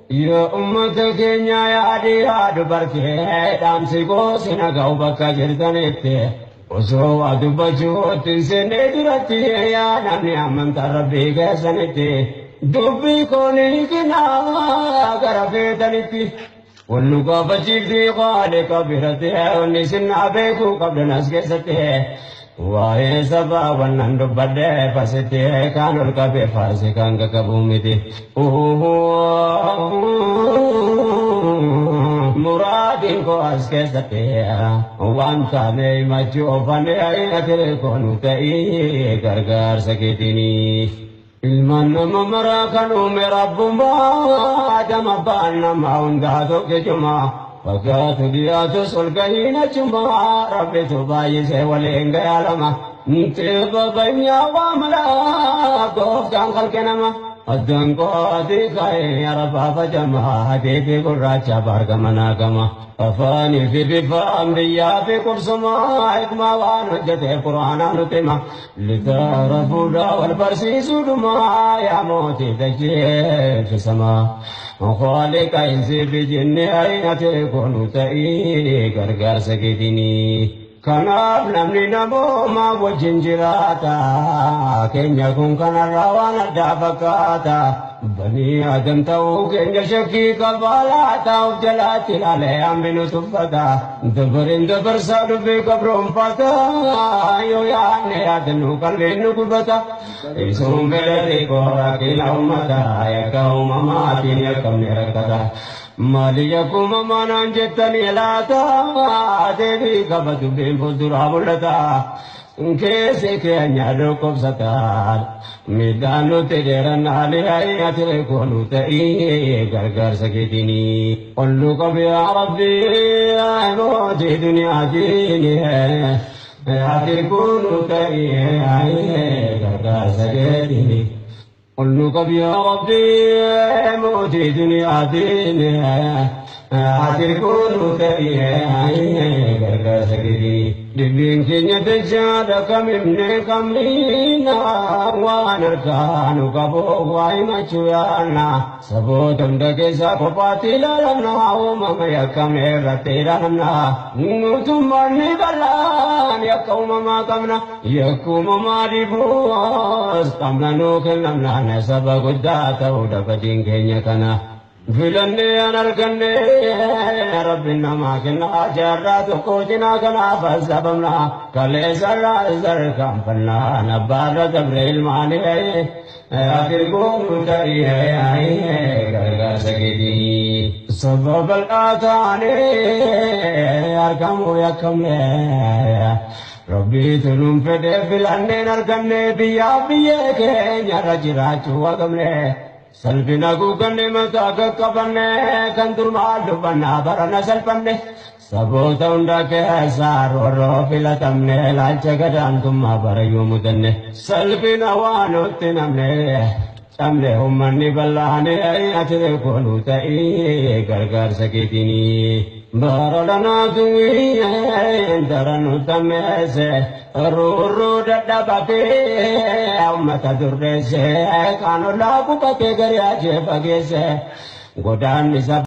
Yoo uummata keenya yaadii yaadu bartee dhaamsi goosina ga'u bakka jirtanitti osoo waa dubbachuutti hin seenne duratti yaa namni amantaa rabbii keessanitti dubbii koonii kinaa gara feetanitti. Wannu gaafachiiftii qaaliqa biratti wanni sinnaa beekuu qabdan as keessatti waa'ee sabaa wannan dubbadhee fasitti kaan ol qabee faarsi kan qaqqabu miti. Muraadiin koo as keessatti waan taane himachuu oofannee ati koonu ta'ii gargaarsa keetiinii. Ilmaan nama maraa kan uume rabbummaa Adama abbaan nama hundaa tokkichuma fakkaatu dhiyaatus ol gahiin achumaa rabbitu baay'isee waliin gayaalama xibba waa malaa gooftaan kalqe nama addaan qooti ka'ee arafaa facamaa adii fi gurraacha baargama naagama afaanii fi bifaan biyyaa fi qubsumaa hikmaa waan hojjetee quraanaa nutti hima litaarafuudha wal barsiisuudhumaa yaa mootii dachee fi samaa خالق insi fi jinni ati koonu ta'ii gargaarsa keetinii. Kanaaf namni namooma wajjin jiraata. Keenya kun kanarraa waan addaa fakkaata. Banii Adam ta'uu keenya shakkii qabaa laata of jalaatti ilaalee hambi nu tuffata. Dabariin dabarsaa dubbii qabroonfata. Yoo yaadne yaadannu qalbiin nu gubata. Isuun fedhe xiqqoo rakkina uummata. Yakka uumamaatiin yakkamne rakkata. Maali yakkuma manaan jettanii laata deebii qaba dubbiin fuulduraa mul'ata. Keessi keenya dhukkubsataan miidhaan nuti dheerannaalee ati koonu ta'ii gargaarsa keetinii. Ollu qabi yaa Rabbii mootii duniyaatiin ati koonu ta'ii gargaarsa keetinii. قل قب يا ربي موتي دنيا ديني أتركون تأيي Dubbiin keenya dachaadha kamimne kamliina waan harkaanu qabu waa himachuu yaadna saboota hunda keessaa kophaatti ilaalamna uumama yakkamne irratti ilaalamna nutummaan ni bal'aan yakka uumamaa qabna yakka uumamaa dhibuus qabna nuu kennamna saba guddaa ta'uu dhabadiin keenya kana. Filannee an arganne rabbiin namaa kenna jaarraa tokko cinaa kanaaf sababna kaleessarraa sarkaanfannaan abbaarra dabre ilmaanii atirgoonu ta'ee gargaarsa keetii. Sababa bal'aa taanee argamuu yakkamne rabbiitu nuun fedhe filanneen arganne biyyaa biyyee keenyarra jiraachuu haqamne. Salphina guuganne mataa qaqqabanne kan dur maal dubbannaa barana salphanne saboota hunda keessaa roorroo filatamne ilaalcha gadaantummaa barayyuu mudanne salphina waa nutti namne cabne uummanni bal'aane ati koonuu ta'ii gargaarsa keetinii. Bara lanaatu daranu tameesse ruurruu dadhabatee uummata durreesse kan ollaa qubatee gari ajee fageesse godaannisa.